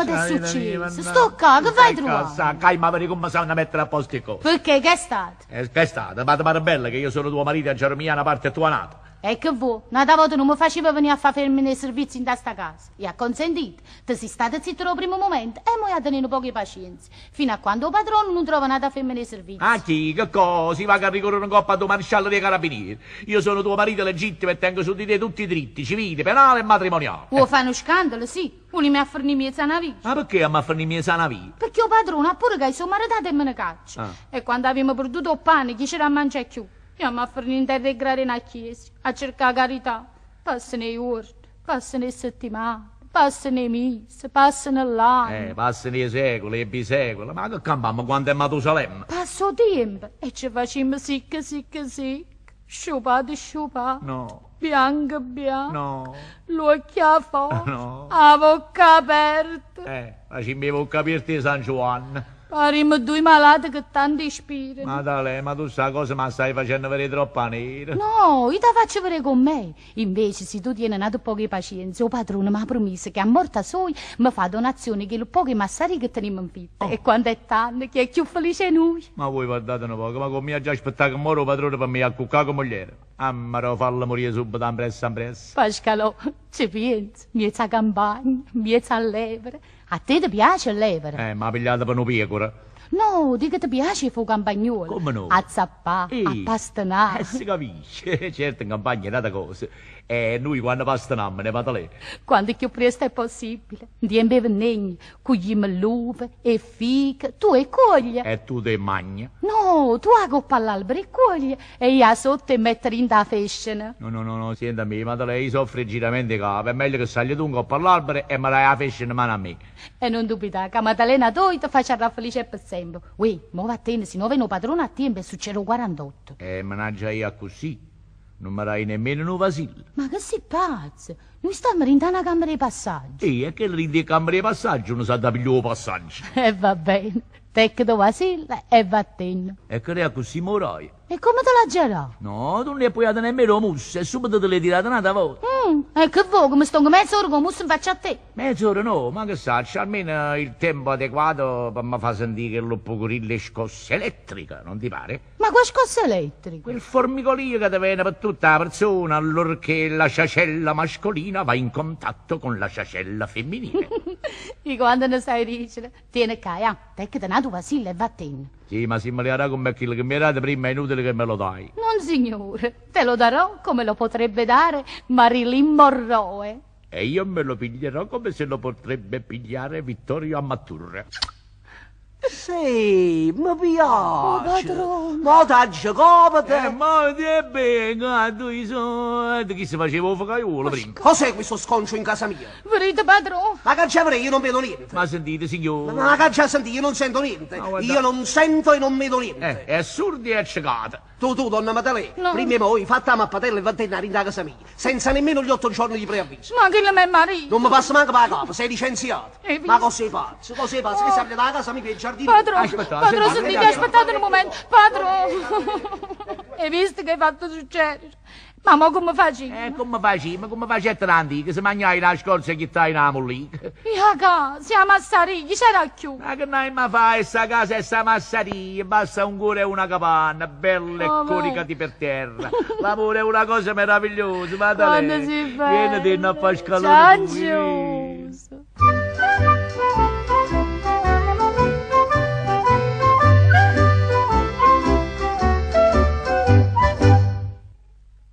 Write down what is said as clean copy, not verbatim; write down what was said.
come ti è successo? Sto qua, che vai trovando? Sa, calma, vedi come sanno mettere a posto le cose. Perché che è stato? Che è stato? Ma ti pare bella che io sono tuo marito e a Geremia una parte tua nata. E che vuoi? Un'altra volta non mi faceva venire a far fermi nei servizi in sta casa. E ha consentito. Ti sei stata zitta dal primo momento e mo' a tenere un po' di pazienza. Fino a quando il padrone non trova un'altra femmina nei servizi. Ah, chi? Che cosa? Va a ricorrere in coppa a tuo maresciallo dei carabinieri. Io sono tuo marito legittimo e tengo su di te tutti i diritti, civili, penale e matrimoniale. Vuoi fare uno scandalo, sì. Volimi a fornire mia sana vita. Ma perché a fornire mia sana vita? Perché il padrone ha pure che sono maritata e me ne caccia. Ah. E quando abbiamo perduto il pane, chi c'era a mangiare più? Andiamo a fornire in terra e grare in chiesa, a cercare carità. Passano i giorni, passano le settimane, passano i mesi, passano l'anno. Passano i secoli e i bisecoli, ma che campammo quando è Matusalemme? Passa il tempo e ci facciamo sicca, sicca, sicca, sciupate, sciupate. No. Bianca, bianca. No. L'occhio a fuori. No. A bocca aperta. Facciamo la bocca aperta di San Giovanni. Parimo due malati che tanto ispirano. Ma dai, ma tu sta cosa ma stai facendo vedere troppo nera. No, io te faccio vedere con me. Invece, se tu tieni nato poca pazienza, il padrone mi ha promesso che a morta sua mi fa donazione che lo poche massari che teniamo in vita. Oh. E quando è tanto, che è più felice noi. Ma voi guardate un poco, ma con me ha già aspettato che muore il padrone per me a cuccare come moglie. Ammaro, fallo morire subito, ampressa, ampressa. Pascalò, ci pensi, miezza campagna, miezza all'evere. A te ti piace l'evere? Ma ha pigliato per una pecora. No, di che ti piace fu campagnolo. Come no? A zappà, a pastanare. Si capisce, certo in campagna è un'altra cosa. E noi quando pastanammo ne vado lì. Quando più presto è possibile. Andiamo a venire, cogliamo l'uva e fica, tu e cogli. E tu te magna. No, tu a coppa all'albero e cogli. E io sotto e mettere in da fescena. No, no, no, no, senta me, ma lei soffre giramento di capo. È meglio che sagli tu in coppa all'albero e me dai la fescena in mano a me. E non dubitare che Maddalena tu ti faccia felice per sempre. Ui, mo vattene, se no viene il padrone a tempo e succede 48. E mannaggia io così. Non mi dai nemmeno un vasile. Ma che sei pazzo? Noi stiamo in una camera di passaggio. Sì, è che lì di camera di passaggio non sa da pigliare il passaggio. E va bene. Tecco vasile e vattene. E che lei così morai. E come te la girò? No, tu non ne hai appoggiato nemmeno musso e subito te l'hai tirata un'altra volta. E che vuoi, come sto mezz'ora con musso in faccia a te? Mezz'ora no, ma che saccio, almeno il tempo adeguato per mi far sentire che lo pocorille scossa elettrica, non ti pare? Ma qua scossa elettrica? Quel formicolio che ti viene per tutta la persona allorché la ciacella mascolina va in contatto con la ciacella femminile. E quando ne sai dicere? Tieni qua, eh, te che te nato vasile e vattene. Sì, ma se me le darà come quello che mi date prima è inutile che me lo dai. Non signore, te lo darò come lo potrebbe dare Marilyn Monroe. E io me lo piglierò come se lo potrebbe pigliare Vittorio Amatturre. Sì, mi piace. Oh, padrone. Mo t'aggio copete. Ma ti è bene, tu i soldi. Chi si faceva il focaiolo prima? Cos'è questo sconcio in casa mia? Vedete, padrone? Ma che avrei, io non vedo niente. Ma sentite, signore. Ma che già senti, io non sento niente. No, guarda. Io non sento e non vedo niente. È assurdo e accecato. Tu, tu, donna Maddalena, No. prima e poi fatta la mappatella e vattene in casa mia, senza nemmeno gli 8 giorni di preavviso. Ma che è marito? Non mi passa manco per la capo, sei licenziato. Hai visto? Ma cosa sei pazzo? Cosa sei pazzo? Che sei da casa mia per il giardino? Padrone, Aspetta, padrone, senti, sentite, aspettate un momento. Padrone, hai visto che hai fatto succedere? Ma mo come faccio? Come facciamo? Come facete l'antica? Se mangiai la scorza e chi stai in mollica. Io casa, siamo a Sarighi, c'era più. Ma che noi ma fai sta casa e sta massaria? Basta un cuore e una capanna, bella e Oh, coricati per terra. L'amore è una cosa meravigliosa, ma Quando si fa? Vieni a far scalare. Ciao,